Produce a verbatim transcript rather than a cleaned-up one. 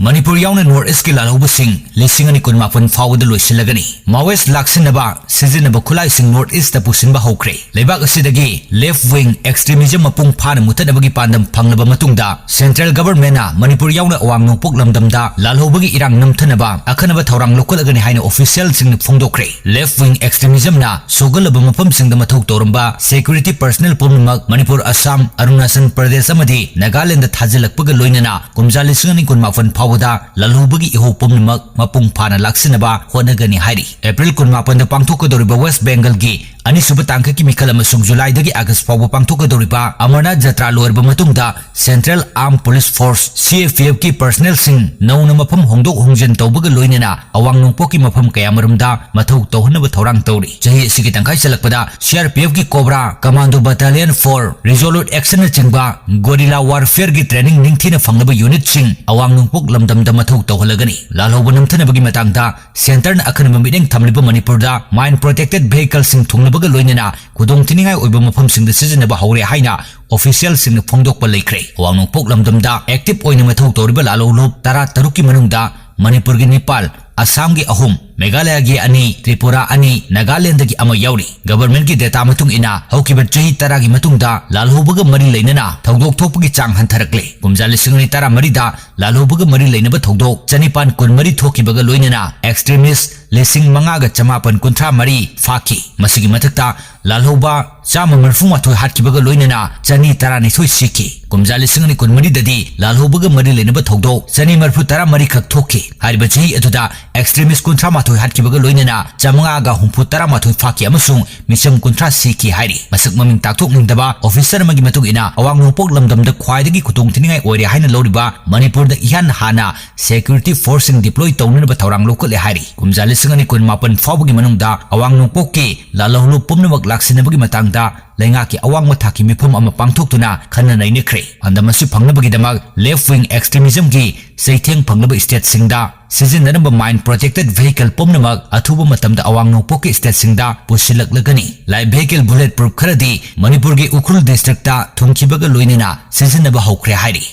ꯃꯅꯤꯄꯨꯔ ꯌꯥꯎꯅ North East ꯀꯤ ꯂꯥꯜꯍꯧꯕꯁꯤꯡ ꯂꯤꯁꯤꯡ ꯑꯅꯤ ꯀꯨꯟꯃꯥꯄꯟ ꯐꯥꯎꯕꯗ ꯂꯣꯏꯁꯤꯜꯂꯒꯅꯤ꯫ Maoist ꯂꯥꯛꯁꯤꯟꯅꯕ ꯁꯤꯖꯤꯟꯅꯕ ꯈꯨꯠꯂꯥꯏꯁꯤꯡ North East ꯇ ꯄꯨꯁꯤꯟꯕ ꯍꯧꯈ꯭ꯔꯦ꯫ ꯂꯩꯕꯥꯛ ꯑꯁꯤꯗꯒꯤ left wing extremism ꯃꯄꯨꯡ ꯐꯥꯅ ꯃꯨꯠꯊꯠꯅꯕꯒꯤ ꯄꯥꯟꯗꯝ ꯐꯪꯂꯕ ꯃꯇꯨꯡꯗ, Central Government ꯅ ꯃꯅꯤꯄꯨꯔ ꯌꯥꯎꯅ ꯑꯋꯥꯡ ꯅꯣꯡꯄꯣꯛ ꯂꯝꯗꯝꯗ ꯂꯥꯜꯍꯧꯕꯒꯤ ꯏꯔꯥꯡ ꯅꯝꯊꯅꯕ ꯑꯀꯟꯕ ꯊꯧꯔꯥꯡ ꯂꯧꯈꯠꯂꯒꯅꯤ ꯍꯥꯏꯅ official ꯁꯤꯡꯅ ꯐꯣꯡꯗꯣꯛꯈ꯭ꯔꯦ꯫ Left wing extremism ꯅ ꯁꯣꯛꯍꯜꯂꯕ ꯃꯐꯝꯁꯤꯡꯗ ꯃꯊꯧ ꯇꯧꯔꯝꯕ security personnel ꯄꯨꯝꯅꯃꯛ ꯃꯅꯤꯄꯨꯔ, ꯑꯁꯥꯝ, ꯑꯔꯨꯅꯥꯆꯜ ꯄ꯭ꯔꯗꯦꯁ ꯑꯃꯗꯤ ꯅꯥꯒꯥꯂꯦꯟꯗ ꯊꯥꯖꯤꯜꯂꯛꯄꯒ ꯂꯣꯏꯅꯅ ꯀꯨꯝꯖꯥ ꯂꯤꯁꯤꯡ ꯑꯅꯤ ꯀꯨꯟꯃꯥꯄꯟ ꯐꯥꯎꯕꯗ ꯂꯥꯜꯍꯧꯕꯒꯤ ꯏꯍꯧ ꯄꯨꯝꯅꯃꯛ ꯃꯄꯨꯡ ꯐꯥꯅ ꯂꯥꯛꯁꯤꯟꯅꯕ ꯍꯣꯠꯅꯒꯅꯤ ꯍꯥꯏꯔꯤ꯫ April ꯀꯨꯟꯃꯥꯄꯟꯗ ꯄꯥꯡꯊꯣꯛꯀꯗꯧꯔꯤꯕ West Bengal ꯒꯤ ꯑꯅꯤꯁꯨꯕ ꯇꯥꯡꯀꯛꯀꯤ ꯃꯤꯈꯜ ꯑꯃꯁꯨꯡ July ꯗꯒꯤ August ꯐꯥꯎꯕ ꯄꯥꯡꯊꯣꯛꯀꯗꯧꯔꯤꯕ ꯑꯃꯔꯅꯥꯊ ꯖꯇ꯭ꯔꯥ ꯂꯣꯏꯔꯕ ꯃꯇꯨꯡꯗ Central Armed Police Force, C A P F ꯀꯤ personnel ꯁꯤꯡ ꯅꯧꯅ ꯃꯐꯝ ꯍꯣꯡꯗꯣꯛ ꯍꯣꯡꯖꯤꯟ ꯇꯧꯕꯒ ꯂꯣꯏꯅꯅ ꯑꯋꯥꯡ ꯅꯣꯡꯄꯣꯛꯀꯤ ꯃꯐꯝ ꯀꯌꯥꯃꯔꯨꯝꯗ ꯃꯊꯧ ꯇꯧꯍꯟꯅꯕ ꯊꯧꯔꯥꯡ ꯇꯧꯔꯤ꯫ ꯆꯍꯤ ꯑꯁꯤꯒꯤ ꯇꯪꯈꯥꯏ ꯆꯜꯂꯛꯄꯗ C R P F ꯀꯤ Cobra, Commando Battalion four, Resolute Action ꯅꯆꯤꯡꯕ guerrilla warfare ꯒꯤ training ꯅꯤꯡꯊꯤꯅ ꯐꯪꯂꯕ unit ꯁꯤꯡ ꯑꯋꯥꯡ ꯅꯣꯡꯄꯣꯛ ꯂꯝꯗꯝꯗ ꯃꯊꯧ ꯇꯧꯍꯜꯂꯒꯅꯤ꯫ ꯂꯥꯜꯍꯧꯕ ꯅꯝꯊꯅꯕꯒꯤ ꯃꯇꯥꯡꯗ Centre ꯅ ꯑꯈꯟꯅꯕ ꯃꯤꯠꯌꯦꯡ ꯊꯝꯂꯤꯕ ꯃꯅꯤꯄꯨꯔꯗ mine protected vehicle ꯁꯤꯡ ꯊꯨꯡꯂꯕꯒ ꯂꯣꯏꯅꯅ ꯈꯨꯗꯣꯡꯊꯤꯅꯤꯡꯉꯥꯏ ꯑꯣꯏꯕ ꯃꯐꯝꯁꯤꯡꯗ ꯁꯤꯖꯤꯟꯅꯕ ꯍꯧꯔꯦ ꯍꯥꯏꯅ official ꯁꯤꯡꯅ ꯐꯣꯡꯗꯣꯛꯄ ꯂꯩꯈ꯭ꯔꯦ꯫ ꯑꯋꯥꯡ ꯅꯣꯡꯄꯣꯛ ꯂꯝꯗꯝꯗ active ꯑꯣꯏꯅ ꯃꯊꯧ ꯇꯧꯔꯤꯕ ꯂꯥꯜꯍꯧꯂꯨꯞ ꯇꯔꯥ ꯇꯔꯨꯛꯀꯤ ꯃꯅꯨꯡꯗ ꯃꯅꯤꯄꯨꯔꯒꯤ ꯅꯤꯄꯥꯜ, ꯑꯁꯥꯝꯒꯤ ꯑꯍꯨꯝ, ꯃꯦꯘꯥꯂꯌꯒꯤ ꯑꯅꯤ, ꯇ꯭ꯔꯤꯄꯨꯔꯥ ꯑꯅꯤ, ꯅꯥꯒꯥꯂꯦꯟꯗꯒꯤ ꯑꯃ ꯌꯥꯎꯔꯤ꯫ Government ꯀꯤ data ꯃꯇꯨꯡ ꯏꯟꯅ, ꯍꯧꯈꯤꯕ ꯆꯍꯤ ꯇꯔꯥꯒꯤ ꯃꯇꯨꯡꯗ ꯂꯥꯜꯍꯧꯕꯒ ꯃꯔꯤ ꯂꯩꯅꯅ ꯊꯧꯗꯣꯛ ꯊꯣꯛꯄꯒꯤ ꯆꯥꯡ ꯍꯟꯊꯔꯛꯂꯦ꯫ ꯀꯨꯝꯖꯥ ꯂꯤꯁꯤꯡ ꯑꯅꯤ ꯇꯔꯥꯃꯔꯤꯗ ꯂꯥꯜꯍꯧꯕꯒ ꯃꯔꯤ ꯂꯩꯅꯕ ꯊꯧꯗꯣꯛ ꯆꯅꯤꯄꯥꯟ ꯀꯨꯟꯃꯔꯤ ꯊꯣꯛꯈꯤꯕꯒ ꯂꯣꯏꯅꯅ extremist ꯂꯤꯁꯤꯡ ꯃꯉꯥꯒ ꯆꯃꯥꯄꯟ ꯀꯨꯟꯊ꯭ꯔꯥ ꯃꯔꯤ ꯐꯥꯈꯤ꯫ ꯃꯁꯤꯒꯤ ꯃꯊꯛꯇ ꯂꯥꯜꯍꯧꯕ ꯆꯥꯝꯃ ꯃꯔꯤꯐꯨ ꯃꯥꯊꯣꯏ ꯍꯥꯠꯈꯤꯕꯒ ꯂꯣꯏꯅꯅ ꯆꯅꯤ ꯇꯔꯥꯅꯤꯊꯣꯏ ꯁꯤꯈꯤ꯫ ꯀꯨꯝꯖꯥ ꯂꯤꯁꯤꯡ ꯑꯅꯤ ꯀꯨꯟꯃꯔꯤꯗꯗꯤ ꯂꯥꯜꯍꯧꯕꯒ ꯃꯔꯤ ꯂꯩꯅꯕ ꯊꯧꯗꯣꯛ ꯆꯅꯤ ꯃꯔꯤꯐꯨ ꯇꯔꯥ ꯃꯔꯤ ꯈꯛ ꯊꯣꯛꯈꯤ꯫ ꯍꯥꯏꯔꯤꯕ ꯆꯍꯤ ꯑꯗꯨꯗ extremist ꯀꯨꯟꯊ꯭ꯔꯥ ꯃꯥꯊꯣꯏ ꯍꯥꯠꯈꯤꯕꯒ ꯂꯣꯏꯅꯅ ꯆꯥꯃꯉꯥꯒ ꯍꯨꯝꯐꯨ ꯇꯔꯥ ꯃꯥꯊꯣꯏ ꯐꯥꯈꯤ ꯑꯃꯁꯨꯡ ꯃꯤꯆꯝ ꯀꯨꯟꯊ꯭ꯔꯥ ꯁꯤꯈꯤ ꯍꯥꯏꯔꯤ꯫ ꯃꯁꯛ ꯃꯃꯤꯡ ꯇꯥꯛꯊꯣꯛꯅꯤꯡꯗꯕ officer ꯑꯃꯒꯤ ꯃꯇꯨꯡ ꯏꯟꯅ, ꯑꯋꯥꯡ ꯅꯣꯡꯄꯣꯛ ꯂꯝꯗꯝꯗ ꯈ꯭ꯋꯥꯏꯗꯒꯤ ꯈꯨꯗꯣꯡꯊꯤꯅꯤꯡꯉꯥꯏ ꯑꯣꯏꯔꯦ ꯍꯥꯏꯅ ꯂꯧꯔꯤꯕ ꯃꯅꯤꯄꯨꯔꯗ ꯏꯍꯥꯟ ꯍꯥꯟꯅ security force ꯁꯤꯡ deploy ꯇꯧꯅꯅꯕ ꯊꯧꯔꯥꯡ ꯂꯧꯈꯠꯂꯦ ꯍꯥꯏꯔꯤ꯫ ꯀꯨꯝꯖꯥ ꯂꯤꯁꯤꯡ ꯑꯅꯤ ꯀꯨꯟꯃꯥꯄꯟ ꯐꯥꯎꯕꯒꯤ ꯃꯅꯨꯡꯗ ꯑꯋꯥꯡ ꯅꯣꯡꯄꯣꯛꯀꯤ ꯂꯥꯜꯍꯧꯂꯨꯞ ꯄꯨꯝꯅꯃꯛ ꯂꯥꯛꯁꯤꯟꯅꯕꯒꯤ ꯃꯇꯥꯡꯗ ꯂꯩꯉꯥꯛꯀꯤ ꯑꯋꯥꯡꯕ ꯊꯥꯛꯀꯤ ꯃꯤꯐꯝ ꯑꯃ ꯄꯥꯡꯊꯣꯛꯇꯨꯅ ꯈꯟꯅ ꯅꯩꯅꯈ꯭ꯔꯦ꯫ ꯄꯥꯟꯗꯝ ꯑꯁꯤ ꯐꯪꯅꯕꯒꯤꯗꯃꯛ left wing extremism ꯒꯤ ꯆꯩꯊꯦꯡ ꯐꯪꯂꯕ state ꯁꯤꯡꯗ ꯁꯤꯖꯤꯟꯅꯔꯝꯕ mine protected vehicle ꯄꯨꯝꯅꯃꯛ ꯑꯊꯨꯕ ꯃꯇꯝꯗ ꯑꯋꯥꯡ ꯅꯣꯡꯄꯣꯛꯀꯤ state ꯁꯤꯡꯗ ꯄꯨꯁꯤꯜꯂꯛꯂꯒꯅꯤ꯫ Light vehicle bullet proof ꯈꯔꯗꯤ ꯃꯅꯤꯄꯨꯔꯒꯤ ꯎꯈ꯭ꯔꯨꯜ district ꯇ ꯊꯨꯡꯈꯤꯕꯒ ꯂꯣꯏꯅꯅ ꯁꯤꯖꯤꯟꯅꯕ ꯍꯧꯈ꯭ꯔꯦ ꯍꯥꯏꯔꯤ꯫